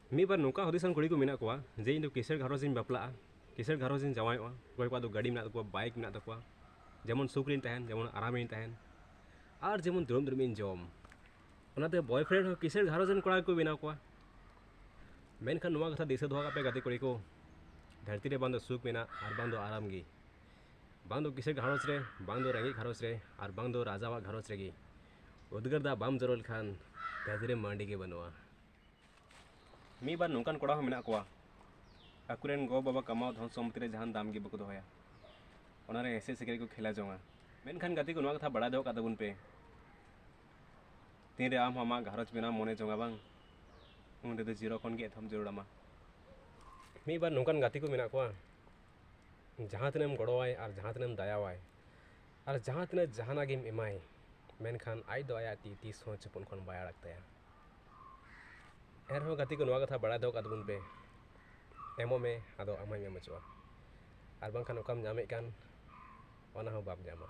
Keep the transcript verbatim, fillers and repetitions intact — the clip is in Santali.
ᱢᱤᱫ ᱵᱟᱨ ᱱᱚᱝᱠᱟ ᱦᱩᱫᱤᱥᱟᱱ ᱠᱩᱲᱤ ᱠᱚ ᱢᱮᱱᱟᱜ ᱠᱚᱣᱟ ᱡᱮ ᱤᱧ ᱫᱚ ᱠᱤᱥᱟᱹᱬ ᱜᱷᱟᱨᱚᱸᱡᱽ ᱨᱤᱧ ᱵᱟᱯᱞᱟᱜᱼᱟ, ᱠᱤᱥᱟᱹᱬ ᱜᱷᱟᱨᱚᱸᱡᱽ ᱨᱤᱧ ᱡᱟᱶᱟᱭᱚᱜᱼᱟ᱾ ᱚᱠᱚᱭ ᱠᱚᱣᱟᱜ ᱫᱚ ᱜᱟᱹᱰᱤ ᱢᱮᱱᱟᱜ ᱛᱟᱠᱚᱣᱟ, ᱵᱟᱭᱤᱠ ᱢᱮᱱᱟᱜ ᱛᱟᱠᱚᱣᱟ, ᱡᱮᱢᱚᱱ ᱥᱩᱠ ᱨᱤᱧ ᱛᱟᱦᱮᱱ, ᱡᱮᱢᱚᱱ ᱟᱨᱟᱢ ᱨᱤᱧ ᱛᱟᱦᱮᱱ, ᱟᱨ ᱡᱮᱢᱚᱱ ᱫᱩᱲᱩᱵ ᱫᱩᱲᱩᱵ ᱤᱧ ᱡᱚᱢ᱾ ᱚᱱᱟᱛᱮ ᱵᱚᱭᱯᱷᱨᱮᱱᱰ ᱦᱚᱸ ᱠᱤᱥᱟᱹᱬ ᱜᱷᱟᱨᱚᱸᱡᱽ ᱨᱮᱱ ᱠᱚᱲᱟ ᱜᱮᱠᱚ ᱵᱮᱱᱟᱣ ᱠᱚᱣᱟ᱾ ᱢᱮᱱᱠᱷᱟᱱ ᱱᱚᱣᱟ ᱠᱟᱛᱷᱟ ᱫᱤᱥᱟᱹ ᱫᱚᱦᱚ ᱠᱟᱜ ᱯᱮ ᱜᱟᱛᱮ ᱠᱩᱲᱤ ᱠᱚ, ᱫᱷᱟᱹᱨᱛᱤ ᱨᱮ ᱵᱟᱝ ᱫᱚ ᱥᱩᱠ ᱢᱮᱱᱟᱜ ᱟᱨ ᱵᱟᱝ ᱫᱚ ᱟᱨᱟᱢ ᱜᱮ᱾ ᱵᱟᱝ ᱫᱚ ᱠᱤᱥᱟᱹᱬ ᱜᱷᱟᱨᱚᱸᱡᱽ ᱨᱮ, ᱵᱟᱝ ᱫᱚ ᱨᱮᱸᱜᱮᱡ ᱜᱷᱟᱨᱚᱸᱡᱽ ᱨᱮ, ᱟᱨ ᱵᱟᱝ ᱫᱚ ᱨᱟᱡᱟᱣᱟᱜ ᱜᱷᱟᱨᱚᱸᱡᱽ ᱨᱮᱜᱮ᱾ ᱩᱫᱽᱜᱟᱹᱨ ᱫᱟᱜ ᱵᱟᱢ ᱡᱚᱨᱚ ᱞᱮᱠᱷᱟᱱ ᱫᱷᱟᱹᱨᱛᱤ ᱨᱮ ᱢᱟᱹᱰᱤ ᱜᱮ ᱵᱟᱹᱱᱩᱜᱼᱟ᱾ ᱢᱤᱫ ᱵᱟᱨ ᱱᱚᱝᱠᱟᱱ ᱠᱚᱲᱟ ᱦᱚᱸ ᱢᱮᱱᱟᱜ ᱠᱚᱣᱟ, ᱟᱠᱚᱨᱮᱱ ᱜᱚ ᱵᱟᱵᱟ ᱠᱟᱢᱟᱣ ᱫᱷᱚᱱ ᱥᱚᱢᱯᱚᱛᱤ ᱨᱮ ᱡᱟᱦᱟᱱ ᱫᱟᱢ ᱜᱮ ᱵᱟᱠᱚ ᱫᱚᱦᱚᱭᱟ, ᱚᱱᱟᱨᱮ ᱦᱮᱸᱥᱮᱡ ᱥᱮᱠᱨᱮᱡ ᱠᱚ ᱠᱷᱮᱞᱟ ᱡᱚᱝᱟ᱾ ᱢᱮᱱᱠᱷᱟᱱ ᱜᱟᱛᱮ ᱠᱚ, ᱱᱚᱣᱟ ᱠᱟᱛᱷᱟ ᱵᱟᱲᱟᱭ ᱫᱚᱦᱚ ᱠᱟᱜ ᱛᱟᱵᱚᱱ ᱯᱮ, ᱛᱤᱱᱨᱮ ᱟᱢ ᱦᱚᱸ ᱟᱢᱟᱜ ᱜᱷᱟᱨᱚᱸᱡᱽ ᱵᱮᱱᱟᱣ ᱢᱚᱱᱮ ᱡᱚᱝᱟ ᱵᱟᱝ, ᱩᱱ ᱨᱮᱫᱚ ᱡᱤᱨᱳ ᱠᱷᱚᱱ ᱜᱮ ᱮᱛᱚᱦᱚᱵ ᱡᱟᱹᱨᱩᱲ ᱟᱢᱟ᱾ ᱢᱤᱫ ᱵᱟᱨ ᱱᱚᱝᱠᱟᱱ ᱜᱟᱛᱮ ᱠᱚ ᱢᱮᱱᱟᱜ ᱠᱚᱣᱟ, ᱡᱟᱦᱟᱸ ᱛᱤᱱᱟᱹᱜ ᱮᱢ ᱜᱚᱲᱚᱣᱟᱭ ᱟᱨ ᱡᱟᱦᱟᱸ ᱛᱤᱱᱟᱹᱜ ᱮᱢ ᱫᱟᱭᱟᱣᱟᱭ ᱟᱨ ᱡᱟᱦᱟᱸ ᱛᱤᱱᱟᱹᱜ ᱡᱟᱦᱟᱱᱟᱜ ᱜᱮᱢ ᱮᱢᱟᱭ, ᱢᱮᱱᱠᱷᱟᱱ ᱟᱡ ᱫᱚ ᱟᱭᱟᱜ ᱛᱤ ᱛᱤᱥ ᱦᱚᱸ ᱪᱩᱯᱩᱱ ᱠᱷᱚᱱ ᱵᱟᱭ ᱟᱲᱟᱜ ᱛᱟᱭᱟ᱾ ᱮᱱᱨᱮᱦᱚᱸ ᱜᱟᱛᱮ ᱠᱚ, ᱱᱚᱣᱟ ᱠᱟᱛᱷᱟ ᱵᱟᱲᱟᱭ ᱫᱚᱦᱚ ᱠᱟᱜ ᱛᱟᱵᱚᱱ ᱯᱮ, ᱮᱢᱚᱜ ᱢᱮ, ᱟᱫᱚ ᱟᱢ ᱦᱚᱸᱭ ᱮᱢ ᱦᱚᱪᱚᱜᱼᱟ, ᱟᱨ ᱵᱟᱝᱠᱷᱟᱱ ᱚᱠᱟᱢ ᱧᱟᱢᱮᱫ ᱠᱟᱱ, ᱚᱱᱟ ᱦᱚᱸ ᱵᱟᱢ ᱧᱟᱢᱟ᱾